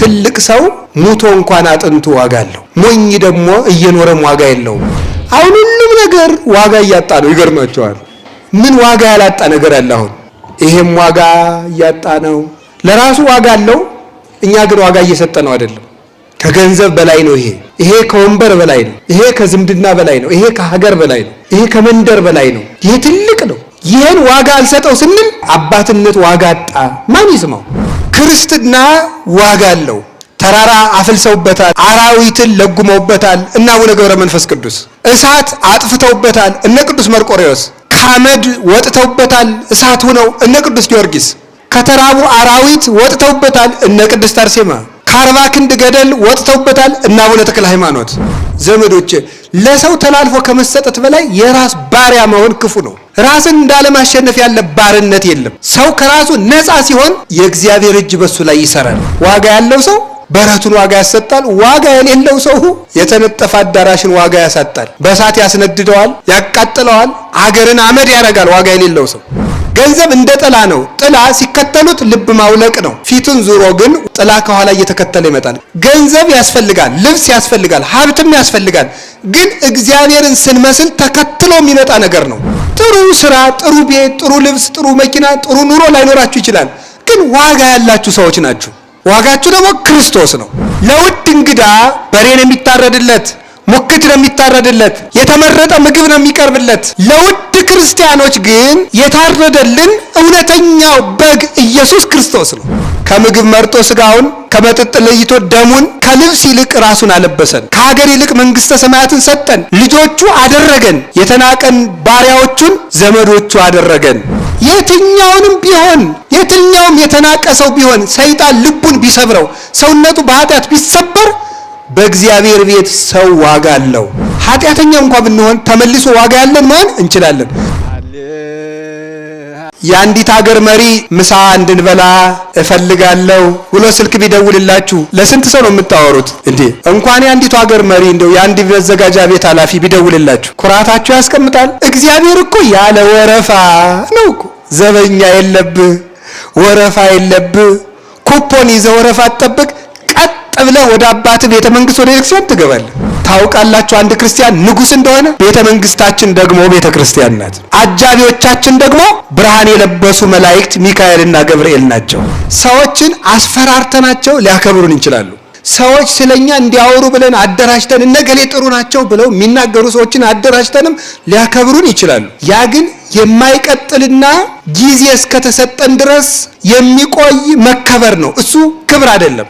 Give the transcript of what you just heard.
ትልቅ ሰው ሙቶ እንኳን አጥንቱ ዋጋ አለው። ሞኝ ደግሞ እየኖረም ዋጋ የለውም። አሁን ሁሉም ነገር ዋጋ እያጣ ነው። ይገርማቸዋል። ምን ዋጋ ያላጣ ነገር አለ? አሁን ይሄም ዋጋ እያጣ ነው። ለራሱ ዋጋ አለው፣ እኛ ግን ዋጋ እየሰጠ ነው አይደለም። ከገንዘብ በላይ ነው ይሄ። ይሄ ከወንበር በላይ ነው። ይሄ ከዝምድና በላይ ነው። ይሄ ከሀገር በላይ ነው። ይሄ ከመንደር በላይ ነው። ይሄ ትልቅ ነው። ይህን ዋጋ አልሰጠው ስንል አባትነት ዋጋ አጣ። ማን ይስማው? ክርስትና ዋጋ አለው። ተራራ አፍልሰውበታል። አራዊትን ለጉመውበታል እነ አቡነ ገብረ መንፈስ ቅዱስ። እሳት አጥፍተውበታል እነ ቅዱስ መርቆሬዎስ። ከአመድ ወጥተውበታል እሳት ሆነው እነ ቅዱስ ጊዮርጊስ። ከተራቡ አራዊት ወጥተውበታል እነ ቅድስት አርሴማ። ከ40 ክንድ ገደል ወጥተውበታል እነ አቡነ ተክለ ሃይማኖት። ዘመዶቼ ለሰው ተላልፎ ከመሰጠት በላይ የራስ ባሪያ መሆን ክፉ ነው። ራስን እንዳለማሸነፍ ያለ ባርነት የለም። ሰው ከራሱ ነፃ ሲሆን የእግዚአብሔር እጅ በሱ ላይ ይሰራል። ዋጋ ያለው ሰው በረቱን ዋጋ ያሰጣል። ዋጋ የሌለው ሰው የተነጠፈ አዳራሽን ዋጋ ያሳጣል። በእሳት ያስነድደዋል፣ ያቃጥለዋል፣ አገርን አመድ ያደርጋል። ዋጋ የሌለው ሰው ገንዘብ እንደ ጥላ ነው። ጥላ ሲከተሉት ልብ ማውለቅ ነው። ፊቱን ዙሮ ግን ጥላ ከኋላ እየተከተለ ይመጣል። ገንዘብ ያስፈልጋል፣ ልብስ ያስፈልጋል፣ ሀብትም ያስፈልጋል። ግን እግዚአብሔርን ስንመስል ተከትሎ የሚመጣ ነገር ነው። ጥሩ ስራ፣ ጥሩ ቤት፣ ጥሩ ልብስ፣ ጥሩ መኪና፣ ጥሩ ኑሮ ላይኖራችሁ ይችላል። ግን ዋጋ ያላችሁ ሰዎች ናችሁ። ዋጋችሁ ደግሞ ክርስቶስ ነው። ለውድ እንግዳ በሬ ነው የሚታረድለት፣ ሙክት ነው የሚታረድለት፣ የተመረጠ ምግብ ነው የሚቀርብለት። ለውድ ክርስቲያኖች ግን የታረደልን እውነተኛው በግ ኢየሱስ ክርስቶስ ነው። ከምግብ መርጦ ስጋውን፣ ከመጠጥ ለይቶ ደሙን፣ ከልብስ ይልቅ ራሱን አለበሰን፣ ከሀገር ይልቅ መንግሥተ ሰማያትን ሰጠን፣ ልጆቹ አደረገን፣ የተናቀን ባሪያዎቹን ዘመዶቹ አደረገን። የትኛውንም ቢሆን የትኛውም የተናቀ ሰው ቢሆን ሰይጣን ልቡን ቢሰብረው ሰውነቱ በኃጢአት ቢሰበር በእግዚአብሔር ቤት ሰው ዋጋ አለው። ኃጢአተኛ እንኳ ብንሆን ተመልሶ ዋጋ ያለን መሆን እንችላለን። የአንዲት ሀገር መሪ ምሳ እንድንበላ እፈልጋለሁ ብሎ ስልክ ቢደውልላችሁ ለስንት ሰው ነው የምታወሩት? እንዴ እንኳን የአንዲቱ ሀገር መሪ እንደው የአንድ መዘጋጃ ቤት ኃላፊ ቢደውልላችሁ ኩራታችሁ ያስቀምጣል? እግዚአብሔር እኮ ያለ ወረፋ ነው እኮ። ዘበኛ የለብህ፣ ወረፋ የለብህ፣ ኩፖን ይዘህ ወረፋ አትጠብቅ። ቀጥ ብለህ ወደ አባት ቤተ መንግስት ወደ ቤተክርስቲያን ትገባለህ። ታውቃላችሁ አንድ ክርስቲያን ንጉስ እንደሆነ። ቤተ መንግስታችን ደግሞ ቤተ ክርስቲያን ናት። አጃቢዎቻችን ደግሞ ብርሃን የለበሱ መላእክት ሚካኤልና ገብርኤል ናቸው። ሰዎችን አስፈራርተናቸው ሊያከብሩን ይችላሉ። ሰዎች ስለኛ እንዲያወሩ ብለን አደራጅተን እነገሌ ጥሩ ናቸው ብለው የሚናገሩ ሰዎችን አደራጅተንም ሊያከብሩን ይችላሉ። ያ ግን የማይቀጥልና ጊዜ እስከተሰጠን ድረስ የሚቆይ መከበር ነው። እሱ ክብር አይደለም።